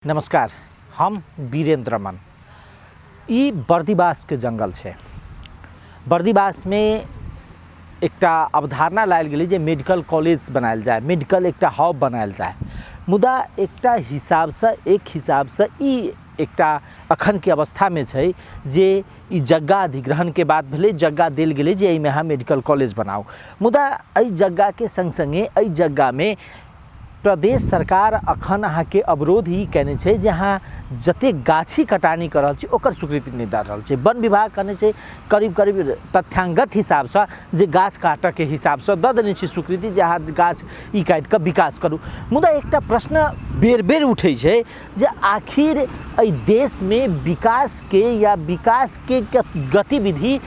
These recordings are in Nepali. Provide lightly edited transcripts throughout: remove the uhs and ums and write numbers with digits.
नमस्कार, हम वीरेंद्र मन। ई बर्दिवास के जंगल है। बर्दिवास में एकटा अवधारणा लायल गेलै जे मेडिकल कॉलेज बनायल जाए, मेडिकल एकटा हब बनायल जाए। मुदा एकटा हिसाब से ई एकटा अखन के अवस्था में छै जे ई जगह अधिग्रहण के बाद भेलै, जगह देल गेलै जे एहिमे अहाँ मेडिकल कॉलेज बनाओ। मुदा एहि जगह के संग संगे एहि जगह में प्रदेश सरकार अखन अहाँ के अवरोध ही कहने छै जे अहाँ जते गाछी कटानी कर रहल छी ओकर स्वीकृति नहीं दे रहल छै। वन विभाग कहने छै करीब करीब तथ्यांगत हिसाब से जे गाछ काटऽ के हिसाब से दऽ देने छै स्वीकृति जे अहाँ गाछ ई काटि कऽ विकास करू। मुदा एकटा प्रश्न बेर बेर उठै छै जे आखिर एहि देश में विकास के गतिविधि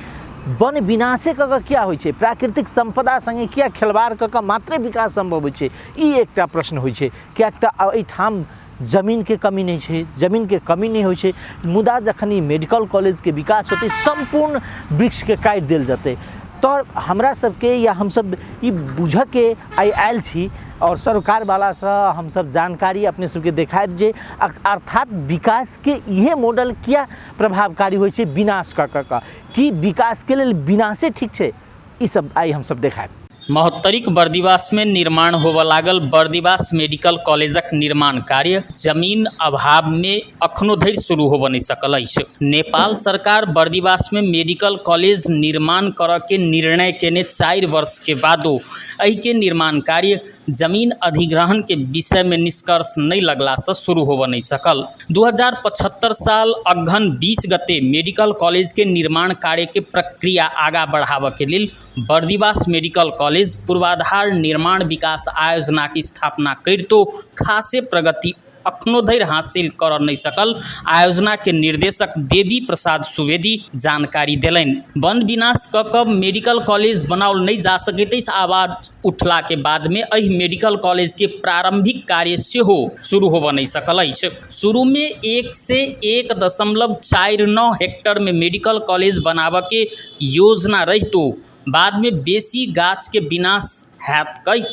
वन विनाशे कऽ क्या होइ छै, प्राकृतिक संपदा संगे किया खेलवाड़ कऽ मात्रे विकास संभव होइ छै, ई एकटा प्रश्न होइ छै। कियाक तऽ एहिठाम जमीन के कमी नहीं छै, जमीन के कमी नहीं होइ छै। मुदा जखन ई मेडिकल कॉलेज के विकास होते संपूर्ण वृक्ष के काटि देल जते तो हमरा सबके या हम सब ई बुझ के आयल छी और सरकार वाला से हम सब जानकारी अपने सबके देखायब जे अर्थात विकास के इहे मॉडल किया प्रभावकारी होइ छै विनाश कऽ कि विकास के लेल विनाशे ठीक छै, ई सब आई हम सब देखायब। महोत्तरीक बर्दिवास में निर्माण होबऽ लागल बर्दिवास मेडिकल कॉलेजक निर्माण कार्य जमीन अभाव में अखनो धरि शुरू होबऽ नहीं सकल अछि। नेपाल सरकार बर्दिवास में मेडिकल कॉलेज निर्माण करऽ के निर्णय केने 4 वर्ष के बादो एहि के निर्माण कार्य जमीन अधिग्रहण के विषय में निष्कर्ष नहीं लगला से शुरू होबऽ नहीं सकल। 2075 साल अगहन 20 गते मेडिकल कॉलेज के निर्माण कार्य के प्रक्रिया आगा बढ़ाबऽ के लेल बर्दिवास मेडिकल कॉलेज पूर्वाधार निर्माण विकास आयोजना की स्थापना करितो खासे प्रगति अखनो धरि हासिल कर नहीं सकल आयोजना के निर्देशक देवी प्रसाद सुवेदी जानकारी देलनि। वन विनाश कऽ मेडिकल कॉलेज बनाओल नहीं जा सकैत अछि आवाज उठला के बाद में एहि मेडिकल कॉलेज के प्रारंभिक कार्य सेहो शुरू होबऽ नहीं सकल अछि। शुरू में 1 से 1.49 हेक्टेयर में मेडिकल कॉलेज बनाबऽ के योजना रहितो बाद में बेसी गाछ के विनाश हैत कई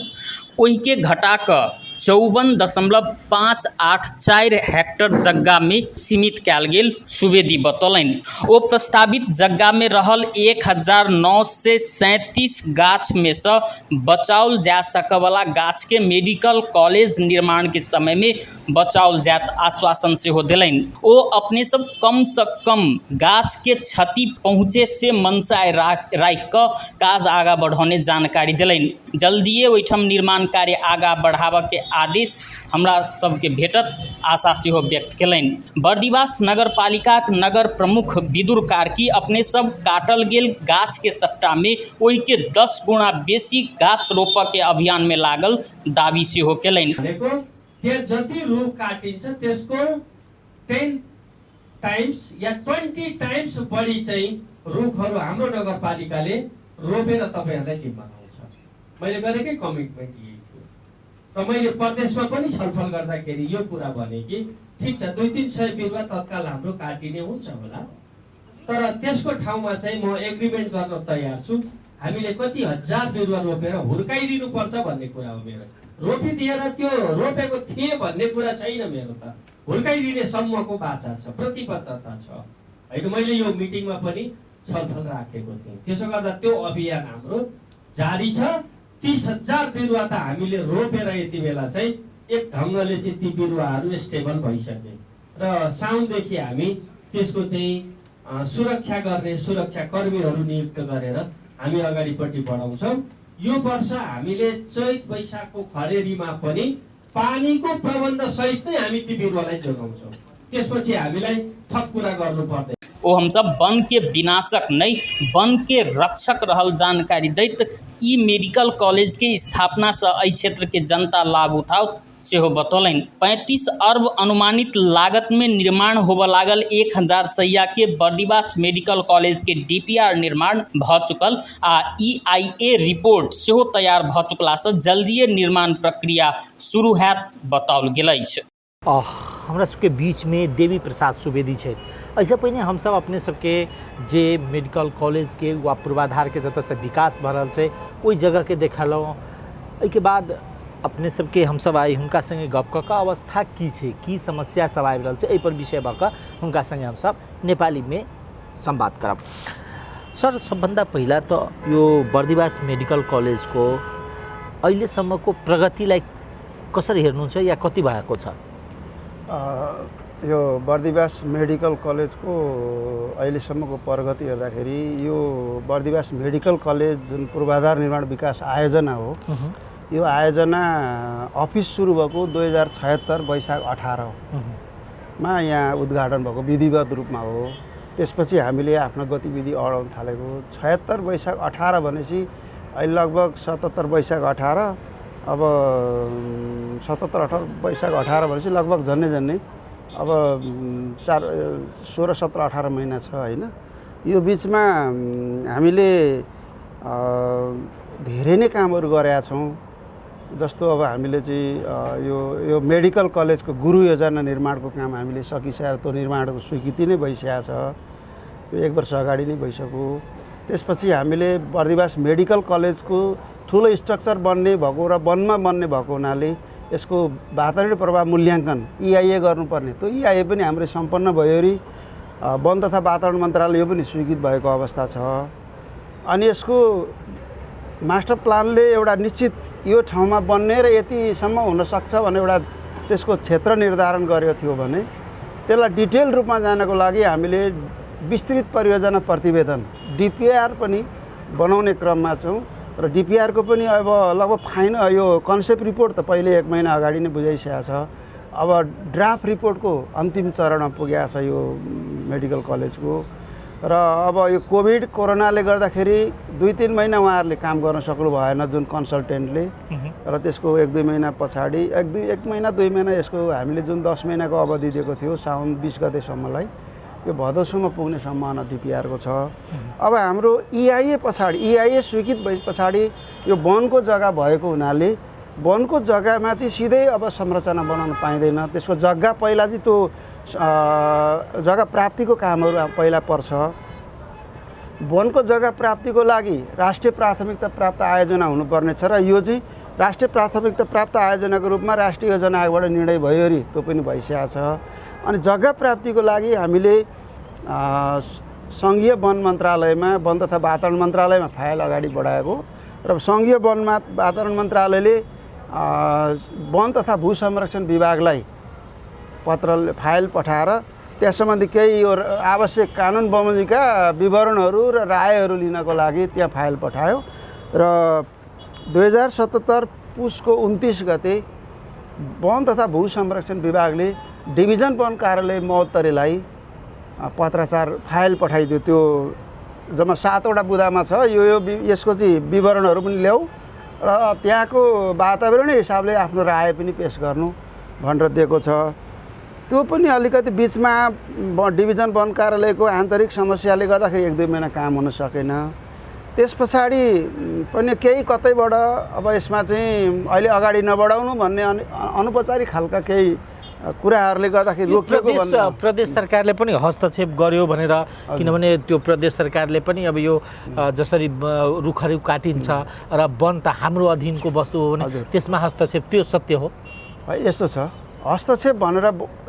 ओहि के घटा कऽ 54.584 हेक्टेयर जगह में सीमित कयल गेल सुवेदी बतौलनि। ओ प्रस्तावित जगह में रहल 1937 गाछ में से बचाओल जा सकवला गाछ के मेडिकल कॉलेज निर्माण के समय में बचाओल जात आश्वासन सेहो देलनि। ओ अपने सब कम से कम गाछ के क्षति पहुँचे से मनसाय राखि कऽ काज आगा बढ़ौने जानकारी देलनि। जल्दिए ओहिठाम निर्माण कार्य आगा बढ़ाबऽ के आदेश हमरा सबके भेटत आशा सेहो व्यक्त केलनि। बर्दिवास नगर पालिका नगर प्रमुख विदुर कार्की अपने सब काटल गेल गाछ के सट्टा में ओहि के 10 गुना बेसी गाछ रोपऽ के अभियान में लागल दावी सेहो केलनि। जति रुख काटिन्छ त्यसको 10 टाइम्स या 20 टाइम्स बढी चाहिँ रुखहरू हाम्रो नगरपालिकाले रोपेर तपाईहरुलाई जिम्मा आउँछ। मैले गरेकै कमिटमेन्ट यही थियो र मैले प्रदेशमा पनि छलफल गर्दाखेरि यो कुरा भने कि ठीक छ 200-300 बिरुवा तत्काल हाम्रो काटिने हुन्छ होला, तर त्यसको ठाउँमा चाहिँ म एग्रिमेन्ट गर्न तयार छु हामीले कति हजार बिरुवा रोपेर हुर्काइदिनु पर्छ भन्ने कुरा हो मेरो। रोपिदिएर त्यो रोपेको थिए भन्ने कुरा छैन मेरो, त हुर्काइदिने सम्मको बाचा छ, प्रतिबद्धता छ हैन। मैले यो मिटिङमा पनि छलफल राखेको थिएँ। त्यसो गर्दा त्यो अभियान हाम्रो जारी छ। 30,000 बिरुवा त हामीले रोपेर यति बेला चाहिँ एक ढङ्गले चाहिँ ती बिरुवाहरू स्टेबल भइसके र साउनदेखि हामी त्यसको चाहिँ सुरक्षा गर्ने सुरक्षा कर्मीहरू नियुक्त गरेर हामी अगाडिपट्टि बढाउँछौँ। यो वर्ष हामीले चैत वैशाखको खडेरीमा पनि पानीको प्रबन्ध सहित नै हामी ती बिरुवालाई जोगाउँछौँ। त्यसपछि हामीलाई थप कुरा गर्नु पर्दैन। ओ हम सब वन के विनाशक नहीं वन के रक्षक रहल जानकारी दैत ई मेडिकल कॉलेज के स्थापना से एहि क्षेत्र के जनता लाभ उठाओ सेहो बतौलनि। 35 अरब अनुमानित लागत में निर्माण होबऽ लागल 1000 सैया के बर्दिवास मेडिकल कॉलेज के डीपीआर निर्माण भ चुकल आ EIA रिपोर्ट सेहो तैयार भ चुकला से जल्दिए निर्माण प्रक्रिया शुरू हैत बताओल गेल अछि। हमरा सबके बीच में देवी प्रसाद सुवेदी छै। ऐसे पहिने हम सब अपने सबके जे मेडिकल कॉलेज के वा पूर्वाधार के जतऽ से विकास भऽ रहल छै ओहि जगह के देखलहुँ। एहिके बाद अपने सबके हम सब आई हुनका संगे गप कऽ कऽ अवस्था की छै, की समस्या सब आबि रहल छै, एहि पर विषय भऽ कऽ हुनका संगे हम सब नेपाली में संवाद करब। सर, सबभन्दा पहिला तो यो बर्दिवास मेडिकल कॉलेज को अहिलेसम्मको प्रगतिलाई कसरी हेर्नुहुन्छ या कति भएको छ? यो बर्दिवास मेडिकल कलेजको अहिलेसम्मको प्रगति हेर्दाखेरि यो बर्दिवास मेडिकल कलेज जुन पूर्वाधार निर्माण विकास आयोजना हो, यो आयोजना अफिस सुरु भएको 2076 वैशाख 18मा यहाँ उद्घाटन भएको विधिवत रूपमा हो। त्यसपछि हामीले आफ्नो गतिविधि अडाउन थालेको 76 वैशाख 18 भनेपछि अहिले लगभग 77 वैशाख 18, अब 77-18 वैशाख 18 भनेपछि लगभग झन्नै अब 16, 17, 18 महिना छ होइन। यो बिचमा हामीले धेरै नै कामहरू गरेका छौँ। जस्तो अब हामीले चाहिँ यो मेडिकल कलेजको गुरु योजना निर्माणको काम हामीले सकिसकेर त्यो निर्माणको स्वीकृति नै भइसकेको छ, यो 1 वर्ष अगाडि नै भइसक्यो। त्यसपछि हामीले बर्दिवास मेडिकल कलेजको ठुलो स्ट्रक्चर बन्ने भएको र वनमा बन्ने भएको हुनाले यसको वातावरणीय प्रभाव मूल्याङ्कन EIA गर्नुपर्ने, त्यो EIA पनि हाम्रो सम्पन्न भयोरी वन तथा वातावरण मन्त्रालय यो पनि स्वीकृत भएको अवस्था छ। अनि यसको मास्टर प्लानले एउटा निश्चित यो ठाउँमा बन्ने र यतिसम्म हुनसक्छ भने एउटा त्यसको क्षेत्र निर्धारण गरेको थियो भने त्यसलाई डिटेल रूपमा जानको लागि हामीले विस्तृत परियोजना प्रतिवेदन DPR पनि बनाउने क्रममा छौँ र DPR को पनि अब लगभग यो कन्सेप्ट रिपोर्ट त पहिले 1 महिना अगाडि नै बुझाइसकेको छ। अब ड्राफ्ट रिपोर्टको अन्तिम चरणमा पुगेको छ यो मेडिकल कलेजको। र अब यो कोरोनाले गर्दाखेरि 2-3 महिना उहाँहरूले काम गर्न सक्नु भएन जुन कन्सल्टेन्टले, र त्यसको 1-2 महिना पछाडि 1 महिना 2 महिना यसको हामीले जुन 10 महिनाको अवधि दिएको थियो साउन 20 गतेसम्मलाई, यो भदौसम्म पुग्ने सम्भावना DPR को छ। अब हाम्रो EIA स्वीकृत भए पछाडि यो वनको जग्गा भएको हुनाले वनको जग्गामा चाहिँ सिधै अब संरचना बनाउन पाइँदैन। त्यसको जग्गा पहिला चाहिँ त्यो जग्गा प्राप्तिको कामहरू पहिला पर्छ। वनको जग्गा प्राप्तिको लागि राष्ट्रिय प्राथमिकता प्राप्त आयोजना हुनुपर्ने छ र यो चाहिँ राष्ट्रिय प्राथमिकता प्राप्त आयोजनाको रूपमा राष्ट्रिय योजना आयोगबाट निर्णय भयोरी त्यो पनि भइसकेको छ। अनि जग्गा प्राप्तिको लागि हामीले सङ्घीय वन मन्त्रालयमा, वन तथा वातावरण मन्त्रालयमा फाइल अगाडि बढाएको र सङ्घीय वनमा वातावरण मन्त्रालयले वन तथा भू संरक्षण विभागलाई फाइल पठाएर त्यस सम्बन्धी केही यो आवश्यक कानुन बमोजिमका विवरणहरू र रायहरू लिनको लागि त्यहाँ फाइल पठायो र 2077 पुसको 29 गते वन तथा भू संरक्षण विभागले डिभिजन वन कार्यालय महोत्तरीलाई पत्राचार फाइल पठाइदियो। त्यो जम्मा 7 वटा बुदामा छ। यसको चाहिँ विवरणहरू पनि ल्याऊ र त्यहाँको वातावरणीय हिसाबले आफ्नो राय पनि पेश गर्नु भनेर दिएको छ। त्यो पनि अलिकति बिचमा डिभिजन वन कार्यालयको आन्तरिक समस्याले गर्दाखेरि 1-2 महिना काम हुन सकेन। त्यस पछाडि पनि केही कतैबाट अब यसमा चाहिँ अहिले अगाडि नबढाउनु भन्ने अनौपचारिक खालका केही कुराहरूले गर्दाखेरि रोकिएको प्रदेश सरकारले पनि हस्तक्षेप गर्यो भनेर, किनभने त्यो प्रदेश सरकारले पनि अब यो जसरी रुखहरू काटिन्छ र वन त हाम्रो अधीनको वस्तु हो भने त्यसमा हस्तक्षेप, त्यो सत्य हो? यस्तो छ, हस्तक्षेप भनेर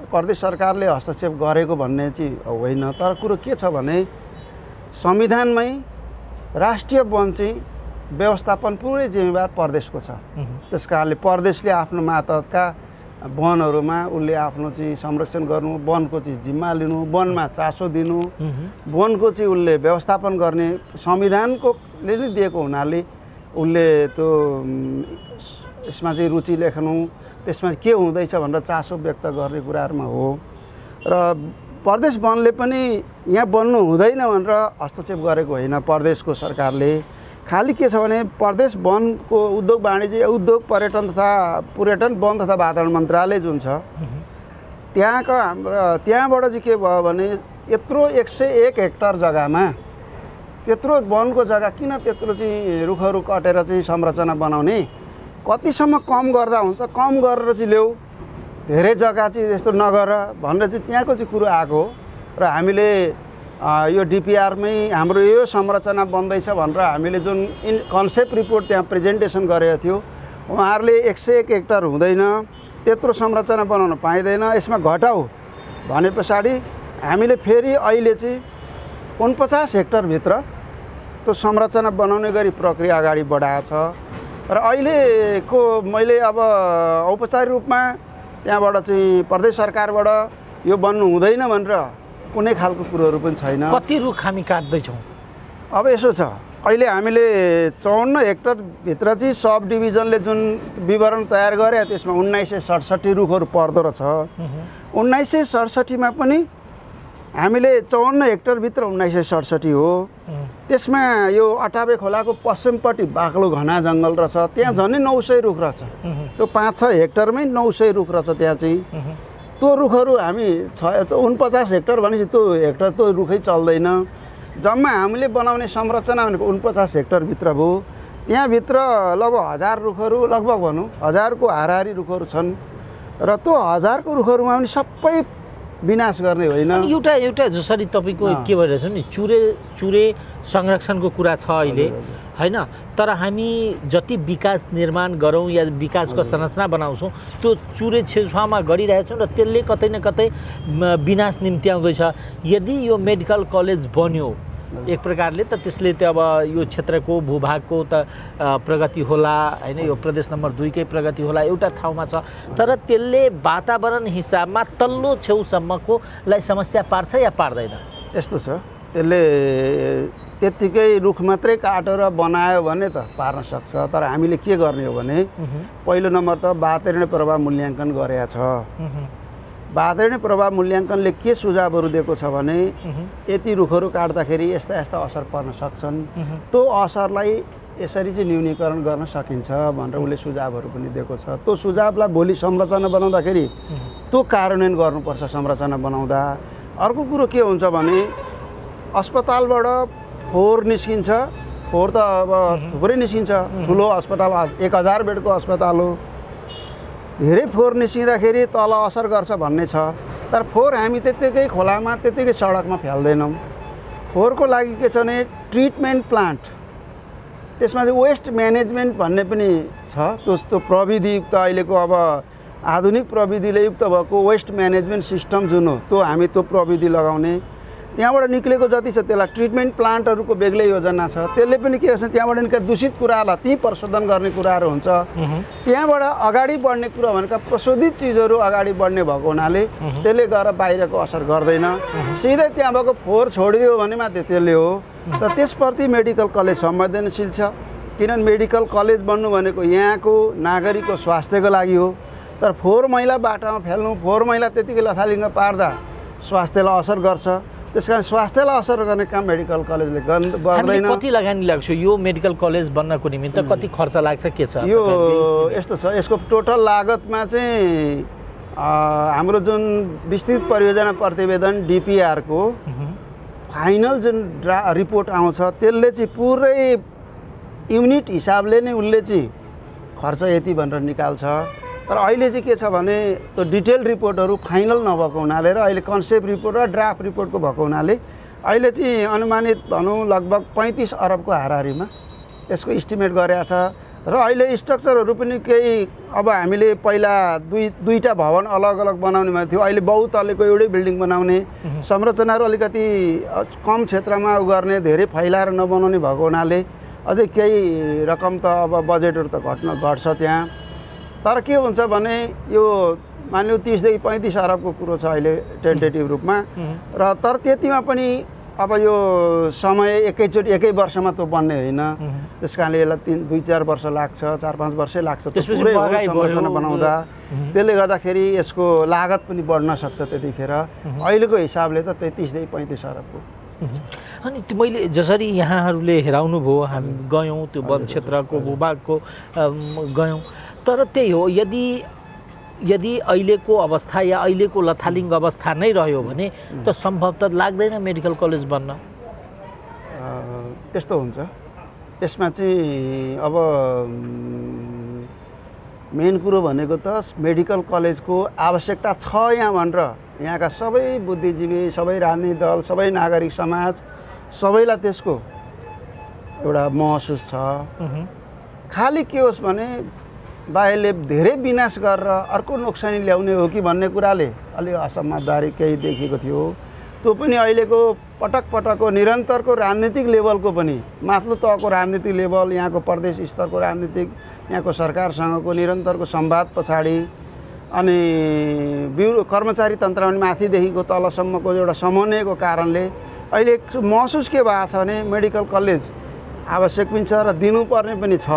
प्रदेश सरकारले हस्तक्षेप गरेको भन्ने चाहिँ होइन। तर कुरो के छ भने संविधानमै राष्ट्रिय वन चाहिँ व्यवस्थापन पुरै जिम्मेवार प्रदेशको छ। त्यस कारणले प्रदेशले आफ्नो मातहतका वनहरूमा उसले आफ्नो चाहिँ संरक्षण गर्नु, वनको चाहिँ जिम्मा लिनु, वनमा चासो दिनु, वनको चाहिँ उसले व्यवस्थापन गर्ने संविधानकोले नै दिएको हुनाले उसले त्यो यसमा चाहिँ रुचि लेख्नु, त्यसमा के हुँदैछ भनेर चासो व्यक्त गर्ने कुराहरूमा हो। र प्रदेश वनले पनि यहाँ बन्नु हुँदैन भनेर हस्तक्षेप गरेको होइन प्रदेशको सरकारले। खालि के छ भने प्रदेश वनको उद्योग वाणिज्य उद्योग पर्यटन वन तथा वातावरण मन्त्रालय जुन छ त्यहाँबाट चाहिँ के भयो भने यत्रो 101 हेक्टर जग्गामा त्यत्रो वनको जग्गा किन त्यत्रो चाहिँ रुखहरू कटेर चाहिँ संरचना बनाउने, कतिसम्म कम गर्दा हुन्छ, कम गरेर चाहिँ ल्याऊ, धेरै जग्गा चाहिँ यस्तो नगर भनेर चाहिँ त्यहाँको चाहिँ कुरो आएको हो। र हामीले यो DPR-मै हाम्रो यो संरचना बन्दैछ भनेर हामीले जुन कन्सेप्ट रिपोर्ट त्यहाँ प्रेजेन्टेसन गरेको थियो उहाँहरूले 101 हेक्टर हुँदैन, त्यत्रो संरचना बनाउन पाइँदैन, यसमा घटाउ भने पछाडि हामीले फेरि अहिले चाहिँ 49 हेक्टरभित्र त्यो संरचना बनाउने गरी प्रक्रिया अगाडि बढाएको छ। र अहिलेको मैले अब औपचारिक रूपमा त्यहाँबाट चाहिँ प्रदेश सरकारबाट यो बन्नु हुँदैन भनेर कुनै खालको कुरोहरू पनि छैन। कति रुख हामी काट्दैछौँ? अब यसो छ, अहिले हामीले 54 हेक्टरभित्र चाहिँ सब डिभिजनले जुन विवरण तयार गरे त्यसमा 1967 रुखहरू पर्दो रहेछ। 1967 मा पनि हामीले 54 हेक्टरभित्र 1967 हो। त्यसमा यो अटाबे खोलाको पश्चिमपट्टि बाक्लो घना जङ्गल रहेछ, त्यहाँ झन् 900 रुख रहेछ। त्यो 5-6 हेक्टरमै 900 रुख रहेछ त्यहाँ चाहिँ। त्यो रुखहरू हामी 49 हेक्टर भनेपछि त्यो हेक्टर त्यो रुखै चल्दैन। जम्मा हामीले बनाउने संरचना भनेको 49 हेक्टरभित्र भयो। त्यहाँभित्र लगभग 1000 रुखहरू, लगभग भनौँ 1000 को हाराहारी रुखहरू छन् र त्यो 1000 को रुखहरूमा पनि सबै विनाश गर्ने होइन। एउटा जसरी तपाईँको के भइरहेछ नि, चुरे संरक्षणको कुरा छ अहिले होइन, तर हामी जति विकास निर्माण गरौँ या विकासको संरचना बनाउँछौँ त्यो चुरे छेउछाउमा गरिरहेछौँ र त्यसले कतै न कतै विनाश निम्ति आउँदैछ। यदि यो मेडिकल कलेज बन्यो एक प्रकारले त त्यसले त अब यो क्षेत्रको भूभागको त प्रगति होला होइन, यो प्रदेश नम्बर 2 कै प्रगति होला एउटा ठाउँमा छ, तर त्यसले वातावरण हिसाबमा तल्लो छेउसम्मकोलाई समस्या पार्छ या पार्दैन? यस्तो छ, त्यसले त्यत्तिकै रुख मात्रै काटेर बनायो भने त पार्न सक्छ। तर हामीले के गर्ने हो भने पहिलो नम्बर त वातावरणीय प्रभाव मूल्याङ्कन गरेको छ। वातावरणीय प्रभाव मूल्याङ्कनले के सुझावहरू दिएको छ भने यति रुखहरू काट्दाखेरि यस्ता यस्ता असर पर्न सक्छन्, त्यो असरलाई यसरी चाहिँ न्यूनीकरण गर्न सकिन्छ भनेर उसले सुझावहरू पनि दिएको छ। त्यो सुझावलाई भोलि संरचना बनाउँदाखेरि त्यो कार्यान्वयन गर्नुपर्छ संरचना बनाउँदा। अर्को कुरो के हुन्छ भने अस्पतालबाट फोहोर निस्किन्छ, फोहोर त अब थुप्रै निस्किन्छ, ठुलो अस्पताल 1000 बेडको अस्पताल हो, धेरै फोहोर निस्किँदाखेरि तल असर गर्छ भन्ने छ। तर फोहोर हामी त्यत्तिकै खोलामा त्यत्तिकै सडकमा फ्याल्दैनौँ। फोहोरको लागि के छ भने ट्रिटमेन्ट प्लान्ट, त्यसमा चाहिँ वेस्ट म्यानेजमेन्ट भन्ने पनि छ। त्यो प्रविधियुक्त अहिलेको अब आधुनिक प्रविधिले युक्त भएको वेस्ट म्यानेजमेन्ट सिस्टम जुन हो त्यो हामी त्यो प्रविधि लगाउने, त्यहाँबाट निक्लेको जति छ त्यसलाई ट्रिटमेन्ट प्लान्टहरूको बेग्लै योजना छ। त्यसले पनि के गर्छ, त्यहाँबाट निस्केका दूषित कुराहरूलाई त्यहीँ प्रशोधन गर्ने कुराहरू हुन्छ। त्यहाँबाट अगाडि बढ्ने कुरा भनेका प्रशोधित चिजहरू अगाडि बढ्ने भएको हुनाले त्यसले गएर बाहिरको असर गर्दैन, सिधै त्यहाँ भएको फोहोर छोडिदियो भने मात्रै त्यसले हो। त त्यसप्रति मेडिकल कलेज संवेदनशील छ, किनभने मेडिकल कलेज बन्नु भनेको यहाँको नागरिकको स्वास्थ्यको लागि हो। तर फोहोर मैला बाटामा फ्याल्नु, फोहोर मैला त्यतिकै लथालिङ्ग पार्दा स्वास्थ्यलाई असर गर्छ। त्यस कारण स्वास्थ्यलाई असर गर्ने काम मेडिकल कलेजले गर्दैन। कति लगानी लाग्छ यो मेडिकल कलेज बन्नको निमित्त? कति खर्च लाग्छ, के छ यो? यस्तो छ, यसको टोटल लागतमा चाहिँ हाम्रो जुन विस्तृत परियोजना प्रतिवेदन डिपिआरको फाइनल जुन रिपोर्ट आउँछ त्यसले चाहिँ पुरै युनिट हिसाबले नै उसले चाहिँ खर्च यति भनेर निकाल्छ। तर अहिले चाहिँ के छ भने त्यो डिटेल रिपोर्टहरू फाइनल नभएको हुनाले र अहिले कन्सेप्ट रिपोर्ट र ड्राफ्ट रिपोर्टको भएको हुनाले अहिले चाहिँ अनुमानित भनौँ लगभग 35 अरबको हाराहारीमा यसको इस्टिमेट गरेको छ। र अहिले स्ट्रक्चरहरू पनि केही, अब हामीले पहिला दुईटा भवन अलग अलग बनाउने भएको थियो, अहिले बहुतल्लेको एउटै बिल्डिङ बनाउने, संरचनाहरू अलिकति कम क्षेत्रमा गर्ने, धेरै फैलाएर नबनाउने भएको हुनाले अझै केही रकम त अब बजेटहरू त घट्छ त्यहाँ। तर के हुन्छ भने यो मानिलिउँ 30 देखि 35 अरबको कुरो छ अहिले टेन्टेटिभ रूपमा, र तर त्यतिमा पनि अब यो समय एकै वर्षमा त बन्ने होइन। त्यस कारणले यसलाई 2-4 वर्ष लाग्छ, 4-5 वर्षै लाग्छ पुरै संरचना बनाउँदा। त्यसले गर्दाखेरि यसको लागत पनि बढ्न सक्छ त्यतिखेर। अहिलेको हिसाबले त 33 देखि 35 अरबको। अनि मैले जसरी यहाँहरूले हेराउनु भयो, हामी गयौँ त्यो वन क्षेत्रको भूभागको गयौँ, तर त्यही हो, यदि अहिलेको अवस्था या अहिलेको लथालिङ्ग अवस्था नै रह्यो भने त सम्भवतः लाग्दैन मेडिकल कलेज बन्न। यस्तो हुन्छ, यसमा चाहिँ अब मेन कुरो भनेको त मेडिकल कलेजको आवश्यकता छ यहाँ भनेर यहाँका सबै बुद्धिजीवी, सबै राजनीतिक दल, सबै नागरिक समाज सबैलाई त्यसको एउटा महसुस छ। खालि के होस् भने बाह्यले धेरै विनाश गरेर अर्को नोक्सानी ल्याउने हो कि भन्ने कुराले अलि असमझदारी केही देखिएको थियो। त्यो पनि अहिलेको पटकको निरन्तरको राजनीतिक लेभलको पनि माथिल्लो तहको राजनीतिक लेभल, यहाँको प्रदेश स्तरको राजनीतिक, यहाँको सरकारसँगको निरन्तरको संवाद पछाडि अनि कर्मचारी तन्त्र पनि माथिदेखिको तलसम्मको एउटा समन्वयको कारणले अहिले महसुस के भएको छ भने मेडिकल कलेज आवश्यक पनि छ र दिनुपर्ने पनि छ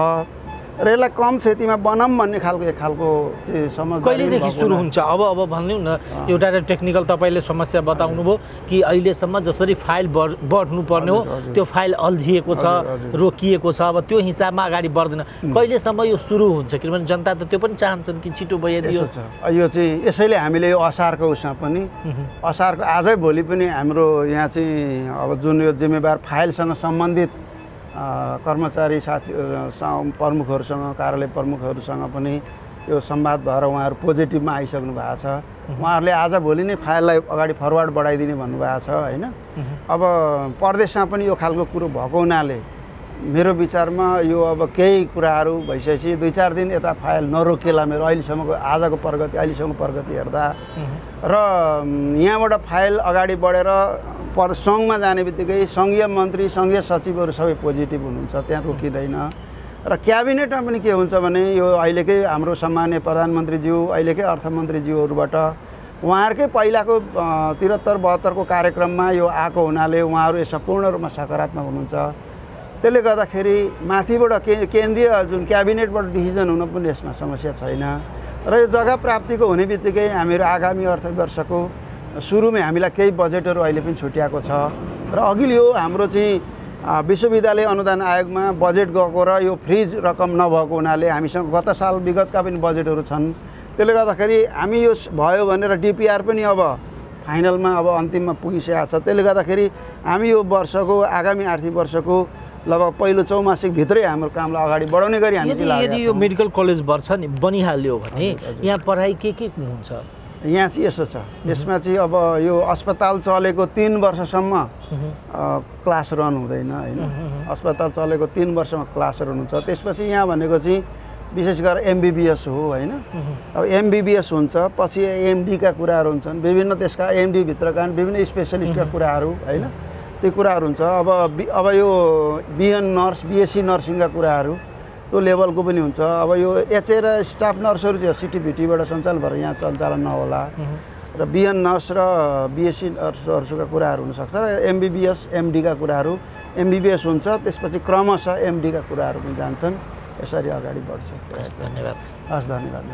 र यसलाई कम क्षतिमा बनाऊँ भन्ने खालको एक खालको चाहिँ समझदारी कहिलेदेखि सुरु हुन्छ? अब भन्नु न, एउटा टेक्निकल तपाईँले समस्या बताउनु भयो कि अहिलेसम्म जसरी फाइल बढ्नु पर्ने हो त्यो फाइल अल्झिएको छ, रोकिएको छ, अब त्यो हिसाबमा अगाडि बढ्दैन। कहिलेसम्म यो सुरु हुन्छ? किनभने जनता त त्यो पनि चाहन्छन् कि छिटो भइदियोस्। यो चाहिँ यसैले हामीले यो असारको उसमा पनि असारको आजै भोलि पनि हाम्रो यहाँ चाहिँ अब जुन यो जिम्मेवार फाइलसँग सम्बन्धित कर्मचारी साथी प्रमुखहरूसँग, कार्यालय प्रमुखहरूसँग पनि यो संवाद भएर उहाँहरू पोजिटिभमा आइसक्नु भएको छ। उहाँहरूले आजभोलि नै फाइललाई अगाडि फरवर्ड बढाइदिने भन्नुभएको छ होइन। अब प्रदेशमा पनि यो खालको कुरो भएको हुनाले मेरो विचारमा यो अब केही कुराहरू भइसकेपछि 2-4 दिन यता फाइल नरोकेला मेरो अहिलेसम्मको आजको प्रगति, अहिलेसम्मको प्रगति हेर्दा र यहाँबाट फाइल अगाडि बढेर सङ्घमा जाने बित्तिकै सङ्घीय मन्त्री, सङ्घीय सचिवहरू सबै पोजिटिभ हुनुहुन्छ, त्यहाँ रोकिँदैन। र क्याबिनेटमा पनि के हुन्छ भने यो अहिलेकै हाम्रो सम्माननीय प्रधानमन्त्रीज्यू, अहिलेकै अर्थमन्त्रीज्यूहरूबाट उहाँहरूकै पहिलाको 73-72 को कार्यक्रममा यो आएको हुनाले उहाँहरू यसमा पूर्ण रूपमा सकारात्मक हुनुहुन्छ। त्यसले गर्दाखेरि माथिबाट केन्द्रीय जुन क्याबिनेटबाट डिसिजन हुन पनि यसमा समस्या छैन। र यो जग्गा प्राप्तिको हुने बित्तिकै हामीहरू आगामी अर्थवर्षको सुरुमै हामीलाई केही बजेटहरू अहिले पनि छुट्याएको छ र अघिल्लो यो हाम्रो चाहिँ विश्वविद्यालय अनुदान आयोगमा बजेट गएको र यो फ्रिज रकम नभएको हुनाले हामीसँग गत साल विगतका पनि बजेटहरू छन्। त्यसले गर्दाखेरि हामी यो भयो भनेर डिपिआर पनि अब फाइनलमा अब अन्तिममा पुगिसकेको छ। त्यसले गर्दाखेरि हामी यो वर्षको आगामी आर्थिक वर्षको लगभग पहिलो चौमासिकभित्रै हाम्रो कामलाई अगाडि बढाउने गरी हामी यदि यो मेडिकल कलेज बढ्छ नि, बनिहाल्यो भने यहाँ पढाइ के हुन्छ? यहाँ चाहिँ यसो छ, यसमा चाहिँ अब यो अस्पताल चलेको 3 वर्षसम्म क्लास रन हुँदैन होइन। अस्पताल चलेको 3 वर्षमा क्लास रन हुन्छ। त्यसपछि यहाँ भनेको चाहिँ विशेष गरेर एमबिबिएस हो होइन। अब एमबिबिएस हुन्छ, पछि एमडीका कुराहरू हुन्छन्, विभिन्न त्यसका एमडीभित्रका विभिन्न स्पेसलिस्टका कुराहरू होइन, त्यो कुराहरू हुन्छ। अब यो बिएन नर्स, बिएससी नर्सिङका कुराहरू त्यो लेभलको पनि हुन्छ। अब यो एचए र स्टाफ नर्सहरू चाहिँ सिटिभिटीबाट सञ्चालन भएर यहाँ सञ्चालन नहोला र बिएन नर्स र बिएससी नर्सहरूका कुराहरू हुनसक्छ र एमबिबिएस एमडीका कुराहरू एमबिबिएस हुन्छ, त्यसपछि क्रमशः एमडीका कुराहरू पनि जान्छन्। यसरी अगाडि बढ्छ। धन्यवाद। हस्, धन्यवाद।